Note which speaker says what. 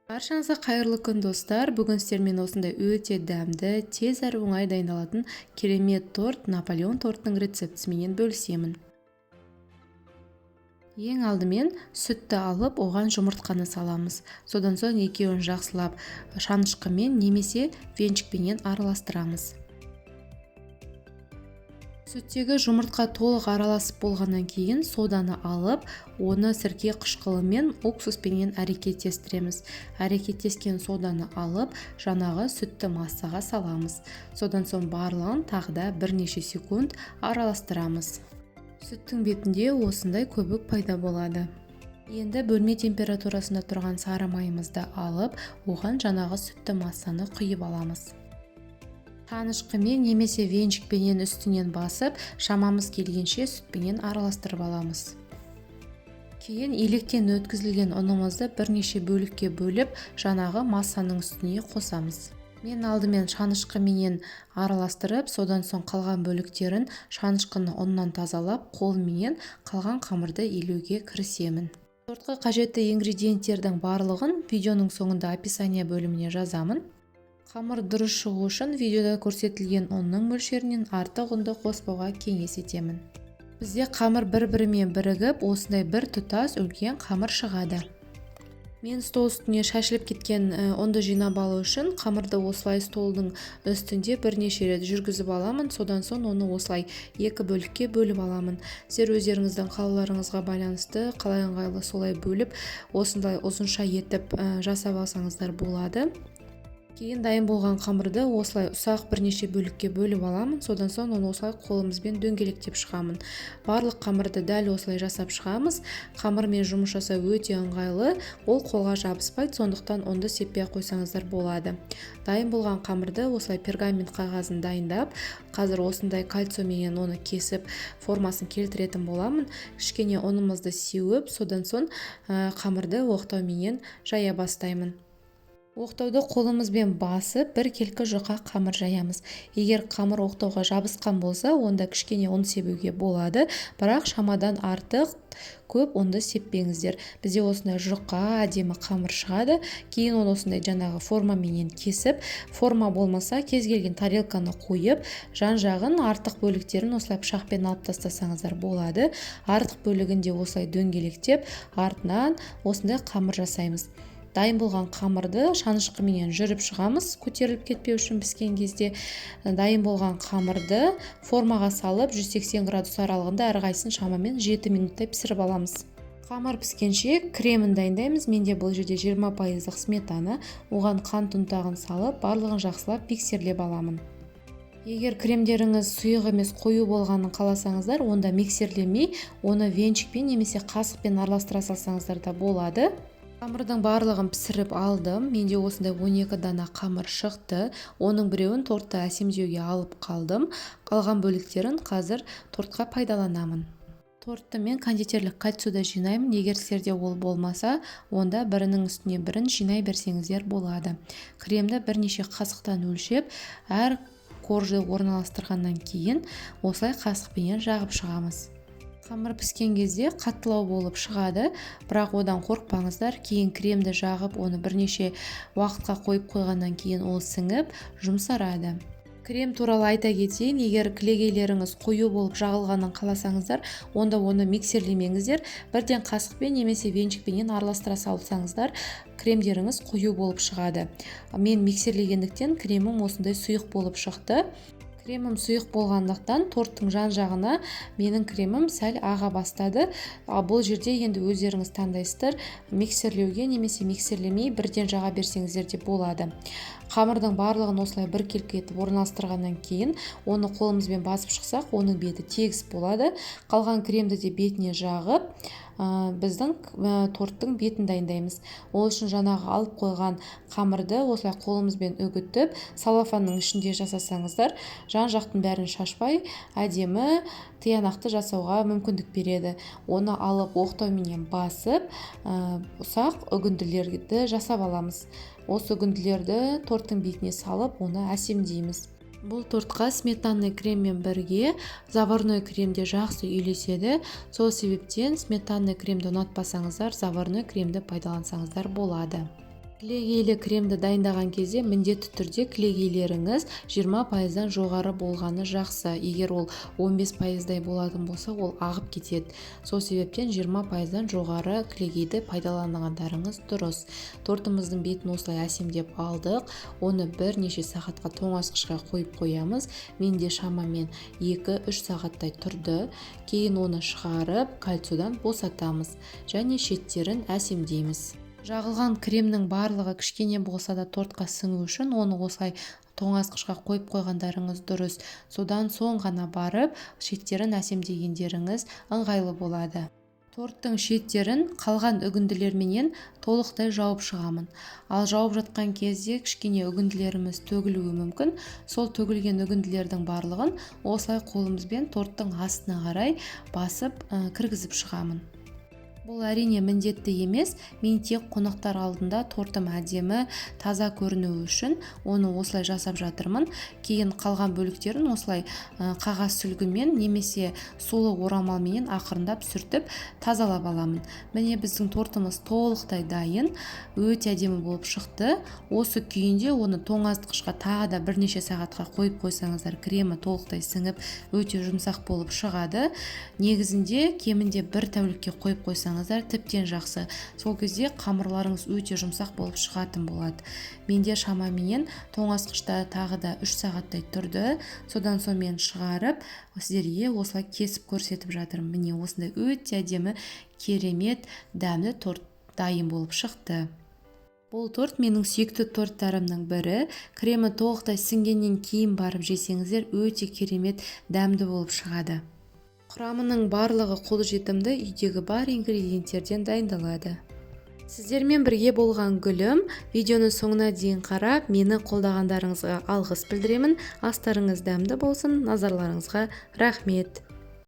Speaker 1: Баршаңызға қайырлы күн, достар! Бүгін сіздермен осындай өте дәмді, тез әрі оңай дайындалатын керемет торт, Наполеон тортының рецептісіменен бөлісемін. Ең алдымен сүтті алып, оған жұмыртқаны саламыз. Содан соң екеуін жақсылап шанышқымен немесе венчикпенен араластырамыз. Сүттегі жұмыртқа толық араласып болғаннан кейін, соданы алып, оны сірке қышқылымен, уксуспенен әрекеттестіреміз. Әрекеттескен соданы алып, жаңағы сүтті массаға саламыз. Содан соң барлығын тағы да бірнеше секунд араластырамыз. Сүттің бетінде осындай көбік пайда болады. Енді бөлме температурасында тұрған сары майымызды алып, оған жаңағы сүтті массаны құйып аламыз. Шанышқымен немесе венчикпенен үстінен басып, шамамыз келгенше сүтпенен араластырып аламыз. Кейін електен өткізілген ұнымызды бірнеше бөлікке бөліп, жаңағы массаның үстіне қосамыз. Мен алдымен шанышқыменен араластырып, содан соң қалған бөліктерін шанышқыны ұннан тазалап, қолменен қалған қамырды илеуге кірісемін. Тортқа қажетті ингредиенттердің барлығын видеоның соңында описание бөліміне жазамын. Қамыр дұрыс шығу үшін видеода көрсетілген ұнның мөлшерінен артық ұнды қоспауға кеңес етемін. Бізде қамыр бір-бірімен бірігіп, осындай бір тұтас үлкен қамыр шығады. Мен стол үстіне шашылып кеткен ұнды жинап алу үшін қамырды осылай столдың үстінде бірнеше рет жүргізіп аламын. Содан соң оны осылай екі бөлікке бөліп аламын. Сіздер өздеріңіздің қалауларыңызға байланысты қалай ыңғайлы, солай бөліп, осындай ұзынша етіп жасап алсаңыздар болады. Кейін дайын болған қамырды осылай ұсақ бірнеше бөлікке бөліп аламын. Содан соң оны осылай қолымызбен дөңгелектеп шығамын. Барлық қамырды дәл осылай жасап шығамыз. Қамырмен жұмыс жасау өте ыңғайлы, ол қолға жабыспайды, сондықтан ұнды сеппей ақ қойсаңыздар болады. Дайын болған қамырды осылай пергамент қағазын дайындап, қазір осындай кольцоменен оны кесіп, формасын келтіретін боламын. Кішкене ұнымызды сеуіп, содан соң қамырды оқтауменен жая бастаймын. Оқтауды қолымызбен басып, біркелкі жұқа қамыр жаямыз. Егер қамыр оқтауға жабысқан болса, онда кішкене ұн себуге болады, бірақ шамадан артық көп ұнды сеппеңіздер. Бізде осындай жұқа, әдемі қамыр шығады. Кейін оны осындай жаңағы формаменен кесіп, форма болмаса, кез келген тарелканы қойып, жан жағын, артық бөліктерін осылай пышақпен алып тастасаңыздар болады. Артық бөлігін де осылай дөңгелектеп, артынан осындай қамыр жасаймыз. Дайын болған қамырды шанышқыменен жүріп шығамыз, көтеріліп кетпеу үшін піскен кезде. Дайын болған қамырды формаға салып, 180 градус аралығында әрқайсысын шамамен 7 минуттай пісіріп аламыз. Қамыр піскенше кремін дайындаймыз. Менде бұл жерде 20 пайыздық сметана, оған қант ұнтағын салып, барлығын жақсылап миксерлеп аламын. Егер кремдеріңіз сұйық емес, қою болғанын қаласаңыздар, онда миксерлемей, оны венчикпен немесе қасықпен араластыра салсаңыздар да болады. Қамырдың барлығын пісіріп алдым. Менде осындай 12 дана қамыр шықты. Оның біреуін тортты әсемдеуге алып қалдым. Қалған бөліктерін қазір тортқа пайдаланамын. Тортты мен кондитерлік кольцода жинаймын. Егер сіздерде ол болмаса, онда бірінің үстіне бірін жинай берсеңіздер болады. Кремді бірнеше қасықтан өлшеп, әр коржды орналастырғаннан кейін осылай қасықпенен жағып шығамыз. Қамыр піскен кезде қаттылау болып шығады, бірақ одан қорықпаңыздар. Кейін кремді жағып, оны бірнеше уақытқа қойып қойғаннан кейін ол сіңіп, жұмсарады. Крем туралы айта кетейін: егер кілегейлеріңіз қою болып жағылғанын қаласаңыздар, онда оны миксерлемеңіздер, бірден қасықпен немесе венчикпенен араластыра салсаңыздар, кремдеріңіз қою болып шығады. Мен миксерлегендіктен, кремім осындай сұйық болып шықты. Кремім сұйық болғандықтан, торттың жан жағына менің кремім сәл аға бастады. Ал бұл жерде енді өздеріңіз таңдайсыздар: миксерлеуге немесе миксерлемей, бірден жаға берсеңіздер де болады. Қамырдың барлығын осылай біркелкі етіп орналастырғаннан кейін, оны қолымызбен басып шықсақ, оның беті тегіс болады. Қалған кремді де бетіне жағып, біздің торттың бетін дайындаймыз. Ол үшін жаңағы алып қойған қамырды осылай қолымызбен үгітіп, целлофанның ішінде жасасаңыздар, жан жақтың бәрін шашпай, әдемі, тиянақты жасауға мүмкіндік береді. Оны алып, оқтауменен басып, ұсақ үгінділерді жасап аламыз. Осы үгінділерді торттың бетіне салып, оны әсемдейміз. Бұл тортқа сметанный креммен бірге заварной крем де жақсы үйлеседі. Сол себептен сметанный кремді ұнатпасаңыздар, заварной кремді пайдалансаңыздар болады. Кілегейлі кремді дайындаған кезде міндетті түрде кілегейлеріңіз 20%-дан жоғары болғаны жақсы. Егер ол 15%-дай болатын болса, ол ағып кетеді. Сол себептен 20%-дан жоғары кілегейді пайдаланғандарыңыз дұрыс. Тортымыздың бетін осылай әсемдеп алдық. Оны бірнеше сағатқа тоңазытқышқа қойып қоямыз. Менде шамамен 2-3 сағаттай тұрды. Кейін оны шығарып, кольцодан босатамыз және шеттерін әсемдейміз. Жағылған кремнің барлығы кішкене болса да тортқа сіңу үшін оны осылай тоңазытқышқа қойып қойғандарыңыз дұрыс. Содан соң ғана барып шеттерін әсемдегендеріңіз ыңғайлы болады. Торттың шеттерін қалған үгінділерменен толықтай жауып шығамын. Ал жауып жатқан кезде кішкене үгінділеріміз төгілуі мүмкін. Сол төгілген үгінділердің барлығын осылай қолымызбен торттың астына қарай басып кіргізіп шығамын. Бұл әрине міндетті емес, мен тек қонақтар алдында тортым әдемі, таза көрінуі үшін оны осылай жасап жатырмын. Кейін қалған бөліктерін осылай қағаз сүлгімен немесе сулы орамалменен ақырындап сүртіп тазалап аламын. Міне, біздің тортымыз толықтай дайын, өте әдемі болып шықты. Осы күйінде оны тоңазытқышқа тағы да бірнеше сағатқа қойып қойсаңыздар, кремі толықтай сіңіп, өте жұмсақ болып шығады. Негізінде кемінде бір тәулікке қойып қойсаңыз тіптен жақсы. Сол кезде қамырларыңыз өте жұмсақ болып шығатын болады. Менде шамаменен тоңазытқышта тағы да 3 сағаттай тұрды. Содан соң мен шығарып, сіздерге осылай кесіп көрсетіп жатырмын. Міне, осындай өте әдемі, керемет, дәмді торт дайын болып шықты. Бұл торт менің сүйікті торттарымның бірі. Кремі толықтай сіңгеннен кейін барып жесеңіздер, өте керемет дәмді болып шығады. Құрамының барлығы қолжетімді, үйдегі бар ингредиенттерден дайындалады. Сіздермен бірге болған Гүлім. Видеоны соңына дейін қарап, мені қолдағандарыңызға алғыс білдіремін. Астарыңыз дәмді болсын, назарларыңызға рахмет.